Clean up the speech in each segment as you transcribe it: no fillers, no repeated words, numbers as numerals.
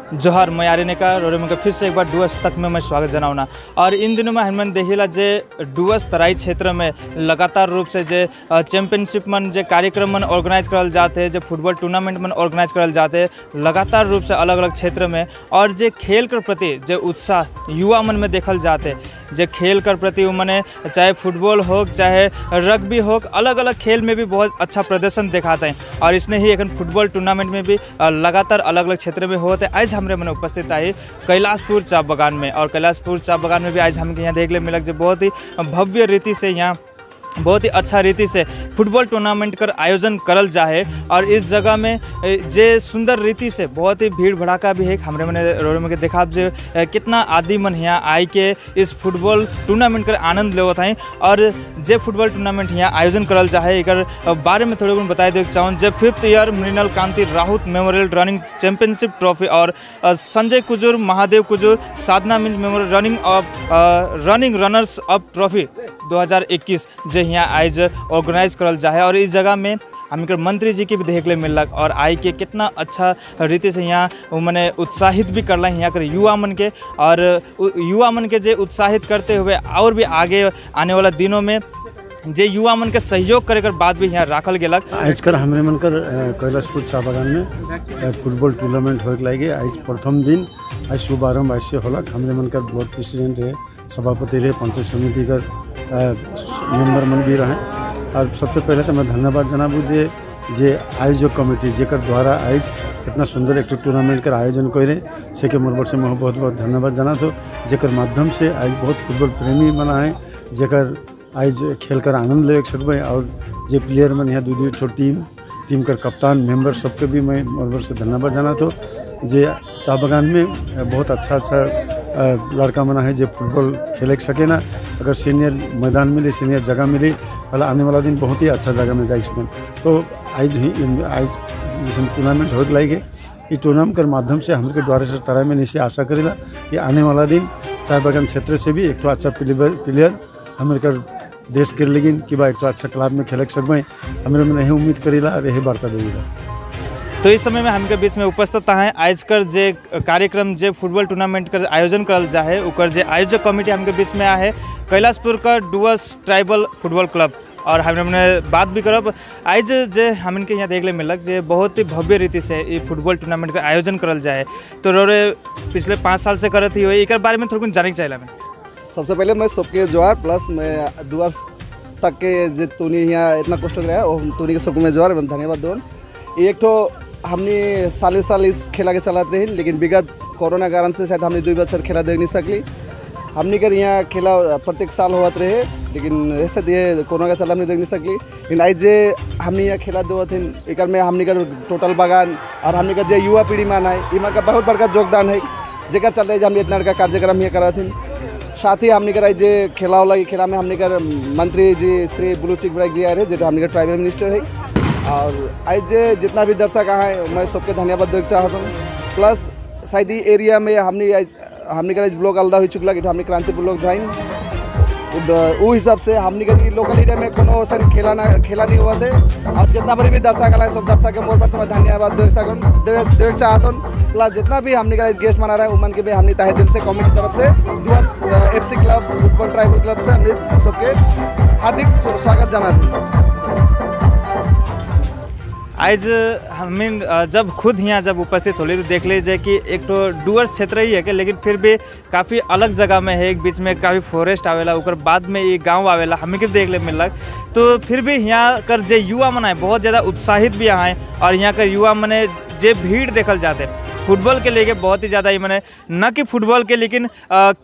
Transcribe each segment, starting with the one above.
जोहार, मैं आर्यनिका रोरे फिर से एक बार डुअर्स तक में मैं स्वागत जनावना। और इन दिनों में हमन देखिला जे डुअर्स तराई क्षेत्र में लगातार रूप से जे चैंपियनशिप मन जे कार्यक्रम मन ऑर्गेनाइज करल जाते हैं, जे फुटबॉल टूर्नामेंट मन ऑर्गेनाइज करल जाते हैं लगातार रूप से अलग अलग क्षेत्र में। और जे खेल के प्रति जे उत्साह युवा मन में देखल जाते, जे खेल कर प्रति मने चाहे फुटबॉल हो चाहे रग्बी हो, अलग अलग खेल में भी बहुत अच्छा प्रदर्शन दिखाते हैं। और इसने ही एक फुटबॉल टूर्नामेंट में भी लगातार अलग अलग क्षेत्र में होते। आज हमरे मने उपस्थित आई कैलाशपुर चा बगान में, और कैलाशपुर चा बगान में भी आज हमके यहाँ देख ले मिलक जो बहुत ही भव्य रीति से यहाँ बहुत ही अच्छा रीति से फुटबॉल टूर्नामेंट कर आयोजन करल जाए। और इस जगह में जे सुंदर रीति से बहुत ही भीड़ भड़ाका भी है। हमरे मने रोड में के देखा जे कितना आदमी मन यहाँ आई के इस फुटबॉल टूर्नामेंट कर आनंद लेवत हैं। और जे फुटबॉल टूर्नामेंट यहाँ आयोजन करल जाए एकर बारे में थोड़े गुण बताए दे चाहूँ। जे 5th year Mrinal Kanti Raut memorial running championship trophy और संजय कुजूर, महादेव Kujur, Sadhana Minz memorial running of running runners up trophy 2021 जे यहाँ आज ऑर्गेनाइज करल जाए। और इस जगह में हमके मंत्री जी के भी देख ले मिलक और आई के कितना अच्छा रीति से यहाँ मने उत्साहित भी करल यहाँ कर युवा मन के। और युवा मन के जे उत्साहित करते हुए और भी आगे आने वाला दिनों में जे युवा मन के सहयोग करे कर बात भी यहाँ राखल गेलक। आजकल हमरे मन कर कैलाशपुर चा बागान में फुटबॉल टूर्नामेंट होके लागे। आज प्रथम दिन आज शुभारंभ ऐसे होलक। हमरे मन कर ब्लॉक प्रेसिडेंट रहे, सभापति रहे, पंचायत समिति कर मेंबर मन भी रहे। और सबसे पहले तो मैं धन्यवाद जनाबू जे जे आयोजक कमेटी जेकर द्वारा आज इतना सुंदर एक टूर्नामेंट कर आयोजन करे से के मोर से मैं बहुत बहुत धन्यवाद जना तो जेकर माध्यम से आज बहुत फुटबॉल प्रेमी मना है जेकर आज खेल कर आनंद ले सकबे। और जे प्लेयर मन यहाँ दू दू टीम टीम कर कप्तान मेंबर सबके भी मैं मोर से धन्यवाद जना तो जे चा बगान में बहुत अच्छा अच्छा लड़का मना है जो फुटबॉल खेल सके ना। अगर सीनियर मैदान मिले, सीनियर जगह मिली वाला आने वाला दिन बहुत ही अच्छा जगह में जा सकें। तो आज ही आज जिसमें टूर्नामेंट हो लागे ये टूर्नामेंट के माध्यम से हमके द्वारा से तराई में निश्चय आशा करेला कि आने वाला दिन चाय बागान क्षेत्र से भी एक तो अच्छा प्लेयर हमारे कर देश के लेकिन कि बा एक तो अच्छा क्लब में खेल सकबे। हमारे में यही उम्मीद करेला और यही वार्ता देला। तो इस समय में हमके बीच में उपस्थित हैं आज कर जे कार्यक्रम जे फुटबॉल टूर्नामेंट कर आयोजन करल जाए उकर जे आयोजक कमेटी हमके बीच में आए कैलाशपुर का डुअर्स ट्राइबल फुटबॉल क्लब। और हमने बात भी करब आज जे हमन के यहाँ देख ले मिलक जे बहुत ही भव्य रीति से ये फुटबॉल टूर्नामेंट का आयोजन करल जाए। तो रोरे पिछले 5 साल से करत ही हुई, एक बारे में थोड़ा जाने चाहिए। मैं सबसे पहले मैं सबके जोहार प्लस मैं डुअर्स तक के जे तुनी यहाँ इतना कष्ट रहा है तुनी के सबको मैं जोहार धन्यवाद दोन। एक तो हमने साले साल इस खेला के चलाते रही, लेकिन विगत कोरोना कारण से शायद हमने 2 बছर खेला देख नहीं सकली। हमने कर यहाँ खेला प्रत्येक साल होते रहे, लेकिन ऐसे दिए कोरोना का साल हमने देख नहीं सकली। लेकिन आज जे हमने यहाँ खेला दो थे एक में हमने कर टोटल बागान और हमने का जे युवा पीढ़ी मान है इमर का बहुत बड़का योगदान है जेकर चलते हमने इतना बड़का कार्यक्रम यहाँ करा थे। साथ ही हमने कर जे खेला होला खेला में हमने कर मंत्री जी श्री ब्लू चिक जी आए रहे जो हमने ट्राइबल मिनिस्टर है। और आज जे जितना भी दर्शक आए मैं सबके धन्यवाद देना चाहता हूँ। प्लस शायद ई एरिया में हमने हमने कर ब्लॉक अलदा हो चुकला कि हमने क्रांति ब्लॉक ड्राइन वो हिसाब से हमने कर लोकल एरिया में कोनो खेला ना खेला नहीं हुआ थे। और जितना बड़ी भी दर्शक आए सब दर्शक के मोर पर से मैं धन्यवाद देना चाहता हूँ। प्लस जितना भी हमने कर गेस्ट मना रहा है उमन के भी हमने तहे दिल से कमेटी तरफ से Dooars FC club football tribal club से हमने सबके हार्दिक स्वागत जाना थे। आज हमें जब खुद यहाँ जब उपस्थित होली तो देख लीजिए कि एक तो डुअर्स क्षेत्र ही है कि लेकिन फिर भी काफ़ी अलग जगह में है, एक बीच में काफ़ी फॉरेस्ट आवेला उकर बाद में ये गांव आवेला हमें के देख ले मिलक। तो फिर भी यहाँ कर जे युवा मन है बहुत ज़्यादा उत्साहित भी आए और यहाँ कर युवा मने जे भीड़ देखल जाते फुटबॉल के लेके बहुत ही ज़्यादा मने न कि फुटबॉल के लेकिन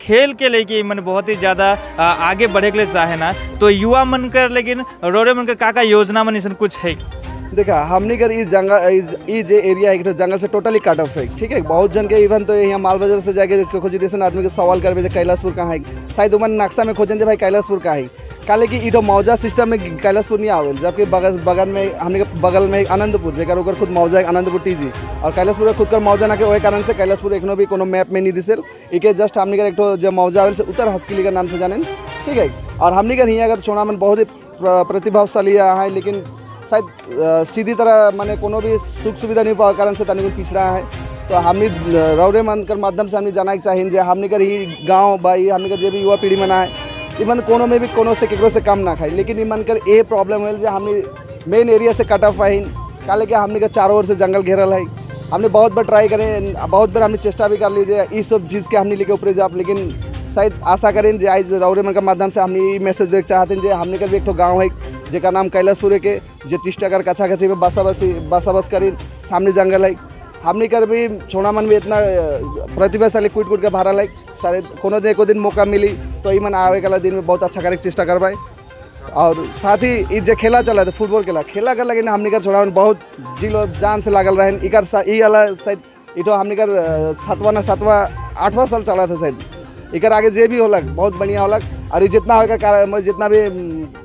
खेल के लेके मने बहुत ही ज़्यादा आगे बढ़े के लिए चाहे ना। तो युवा मन कर लेकिन रोरे मन कर का योजना मन ऐसा कुछ है। देखा हमने कर इस जंगल इस जे एरिया है जंगल से टोटली कट ऑफ है, ठीक है। बहुत जन के इवन तो यहाँ माल बाजार से जाके खोजी जैसे आदमी के सवाल करबे जे कैलाशपुर कहाँ है, शायद उमन नक्शा में खोजन जे भाई कैलाशपुर कहाँ है, काले कि इधर मौजा सिस्टम में कैलाशपुर नहीं आवेल, जबकि बगल में हमने के बगल में आनंदपुर जेकर ओकर खुद मौजा है आनंदपुर टीजी और कैलाशपुर खुद कर मौजा ना के वही कारण से कैलाशपुर एखनो भी कोनो मैप में नहीं दिसेल। इके जस्ट हमने के एक जो मौजा आवेल से उत्तर हस्किली के नाम से जाने, ठीक है। और हमने के यहाँ अगर चोना मन बहुत ही प्रतिभाशाली है, लेकिन शायद सीधी तरह माने कोनो भी सुख सुविधा नहीं पावे कारण से तनिक पिछड़ा है। तो हमनी रौरे मन कर माध्यम से हमनी जाना के चाहिए जे हमनी कर ही गाँव भाई हमनी कर जे भी युवा पीढ़ी मना है इमन कोनो में भी कोनो से केकरो से कम ना खाई, लेकिन इमन कर ए प्रॉब्लम होल जे हमनी मेन एरिया से कट ऑफ आइन, काले के हमनी के चारों ओर से जंगल घेरल है। हमने बहुत बार ट्राई करें, बहुत बार हमने चेष्टा भी कर लीजिए इस सब चीज़ के हमने लेके ऊपर जाप, लेकिन शायद आशा करें जे आज रौरे मन के माध्यम से हमने मैसेज देख चाहते हैं जे हमने का भी एक गाँव है जेका नाम कैलाशपुर के, जे तीसटा कर काछाकाछी में बसाबस करें, सामने जंगल है। हमने कर भी छोड़ा मन भी इतना प्रतिभाशाली कूट कूट के भरल है, सारे कोनो दिन एको दिन मौका मिली तो ई मन आवे वाला दिन में बहुत अच्छा करे चेष्टा करवाए। और साथ ही ई जे खेला चला था फुटबॉल खेला खेला कर लगे हमने कर छोड़ा मन बहुत जिलो जान से लागल रहे। इकर ई वाला शायद इटो हमने कर सातवां ना सातवां आठवां साल चला था शायद, इकर आगे जे भी होलक बहुत बढ़िया होलक। और ये जितना होगा जितना भी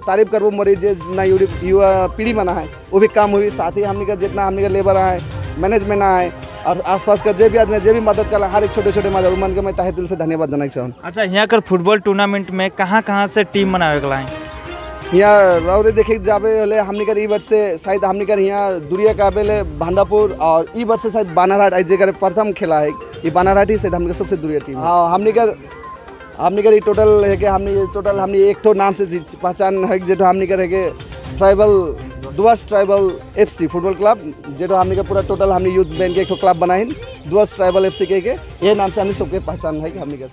तारीफ करबो मोरी जे ना युवा पीढ़ी बना है वो भी कम हुई। साथ ही हमने का जितना हमने का लेबर आए, मैनेजमेंट आए और आसपास का जे भी आदमी जे भी मदद कर हर एक छोटे छोटे मदद मन के मैं तहे दिल से धन्यवाद देना चाहूँ। अच्छा, यहाँ कर फुटबॉल टूर्नामेंट में कहाँ कहाँ से टीम मनावे के है? यहाँ रौरे देखे जाबे होले हमने कर ई वर्ष से शायद हमने कर यहाँ दुरिया का आबेले भांडापुर और ई वर्ष से शायद बानारहाट आज जेकर प्रथम खेला है ये बानारहाट ही शायद हमने सबसे दुरिया टीम। हाँ, हमने कर टोटल है कि हमने टोटल हमने एक ठो नाम से पहचान है जो हमने कर है कि tribal Dooars tribal FC football club, जो हमने का पूरा टोटल हमने यूथ बैंड के एक ठो क्लब बनाए डुअर्स ट्राइबल एफसी के ये नाम से हमने सबके पहचान है कि हमने कर।